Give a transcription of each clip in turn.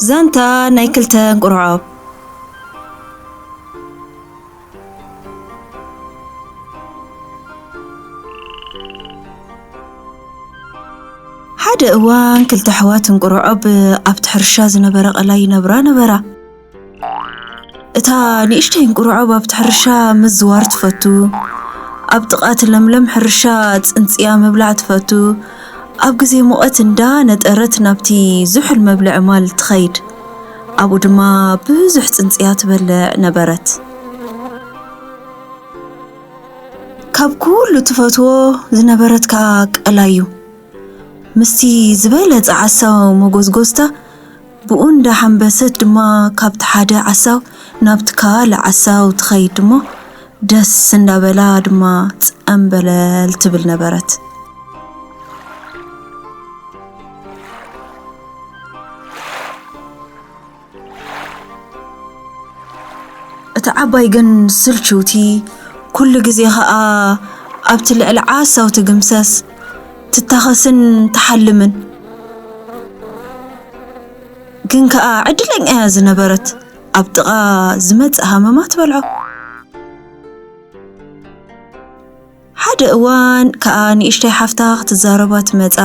ዛንታ ናይ ክልተ እንቁርዖብ። ሓደ እዋን ክልተ ኣሕዋት እንቁርዖብ ኣብቲ ሕርሻ ዝነበረ ቀላይ ይነብራ ነበራ። እታ ንእሽተይ እንቁርዖብ ኣብቲ ሕርሻ ምዝዋር ትፈቱ። ኣብ ጥቓ እቲ ለምለም ሕርሻ ጽንጽያ ምብላዕ ትፈቱ። ኣብ ግዜ ሙቐት እንዳ ነጠረት ናብቲ ዝሑል መብልዒ ማል ትኸይድ። ኣብኡ ድማ ብዙሕ ጽንጽያ ትበልዕ ነበረት። ካብ ኩሉ ትፈትዎ ዝነበረት ከኣ ቀላይ እዩ። ምስቲ ዝበለጸ ዓሳው መጎዝጎዝታ ብኡ እንዳሓንበሰት ድማ ካብቲ ሓደ ዓሳው ናብቲ ካልእ ዓሳው ትኸይድ እሞ ደስ እንዳበላ ድማ ጸምበለል ትብል ነበረት። እታ ዓባይ ግን ስልችውቲ፣ ኩሉ ግዜ ኸኣ ኣብቲ ልዕሊ ዓሳው ትግምሰስ፣ ትታኸስን ትሓልምን። ግን ከኣ ዕድለኛ እያ ዝነበረት፣ ኣብ ጥቓ ዝመጽእ ሃመማ ትበልዖ። ሓደ እዋን ከኣ ንእሽተይ ሓፍታ ክትዛረባ ትመጻ፣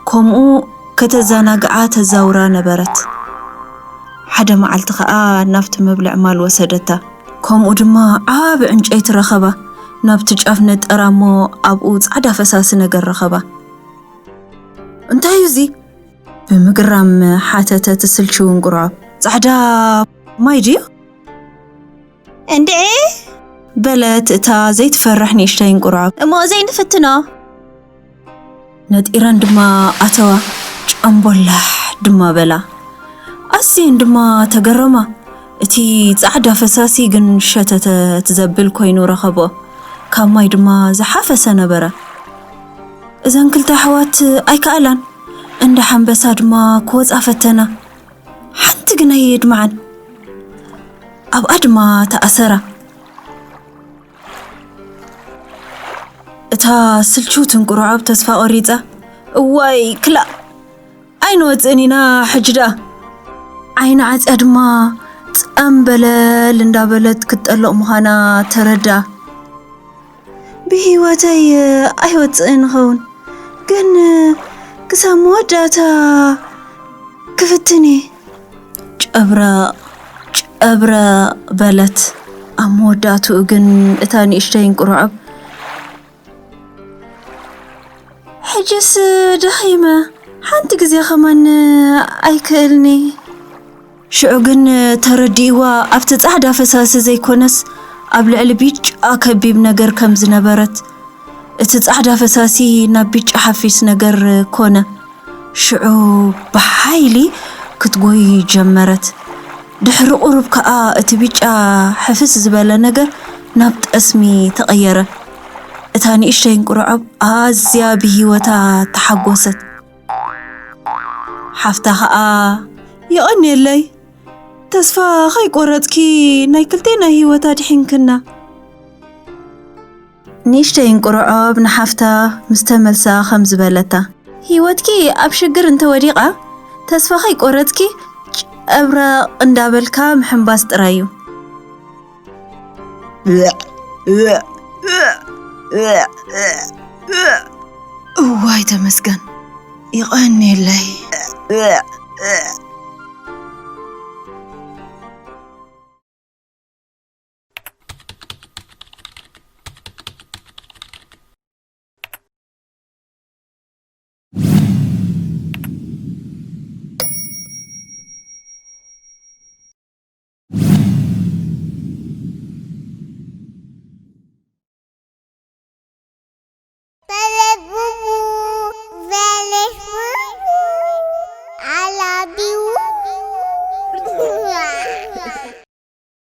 ከምኡ ከተዘናግዓ ተዛውራ ነበረት። ሓደ መዓልቲ ከኣ ናብቲ መብልዕ ማል ወሰደታ። ከምኡ ድማ ዓቢ ዕንጨይቲ ረኸባ። ናብቲ ጫፍ ነጠራ እሞ ኣብኡ ጻዕዳ ፈሳሲ ነገር ረኸባ። "እንታይ እዩ እዚ?" ብምግራም ሓተተ እቲ ስልችው እንቁርዖብ። "ጻዕዳ ማይ ድዩ?" "እንድዒ?" በለት እታ ዘይትፈርሕ ንእሽተይ እንቁርዖብ። "እሞ ዘይንፍትኖ?" ነጢረን ድማ ኣተዋ፣ ጨምቦላሕ ድማ በላ። ኣዝየን ድማ ተገረማ። እቲ ጻዕዳ ፈሳሲ ግን ሸተተት ዘብል ኮይኑ ረኸብኦ። ካብ ማይ ድማ ዝሓፈሰ ነበረ። እዘን ክልተ ኣሕዋት ኣይከኣላን። እንዳ ሓንበሳ ድማ ክወጻ ፈተና። ሓንቲ ግን ኣየድምዓን። ኣብኣ ድማ ተኣሰራ። እታ ስልችውቲ እንቁርዖብ ተስፋ ቆሪጻ፣ "እዋይ ክላእ፣ ኣይንወጽእን ኢና ሕጂ ደኣ!" ዓይና ዓጽያ ድማ ጸምበለል እንዳበለት ክትጠልቕ ምዃና ተረድኣ። "ብህይወተይ ኣይወጽእን እኸውን፣ ግን ክሳብ መወዳእታ ክፍትን እየ።" ጨብረቕ ጨብረቕ በለት። ኣብ መወዳእትኡ ግን እታ ንእሽተይ እንቁርዖብ፣ "ሕጅስ ደኺመ፣ ሓንቲ ግዜ ኸማን ኣይክእልኒ?" ሽዑ ግን ተረዲእዋ፣ ኣብቲ ጻዕዳ ፈሳሲ ዘይኮነስ ኣብ ልዕሊ ቢጫ ከቢብ ነገር ከም ዝነበረት፣ እቲ ጻዕዳ ፈሳሲ ናብ ቢጫ ሓፊስ ነገር ኮነ። ሽዑ ብሓይሊ ክትጎይ ጀመረት። ድሕሪ ቁሩብ ከኣ እቲ ቢጫ ሕፍስ ዝበለ ነገር ናብ ጠስሚ ተቐየረ። እታ ንእሽተይ እንቁርዖብ ኣዝያ ብህይወታ ተሓጎሰት። ሓፍታ ኸኣ፣ "የቐንየለይ፣ ተስፋ ኸይቆረጽኪ ናይ ክልቴና ህይወት ኣድሒንክና።" ንእሽተይ እንቁርዖብ ንሓፍታ ምስ ተመልሳ ከም ዝበለታ፣ "ህይወትኪ ኣብ ሽግር እንተወዲቓ፣ ተስፋ ኸይቆረጽኪ ጨብረቕ እንዳበልካ ምሕንባስ ጥራይ እዩ።" እዋይ ተመስገን፣ ይቐንየለይ።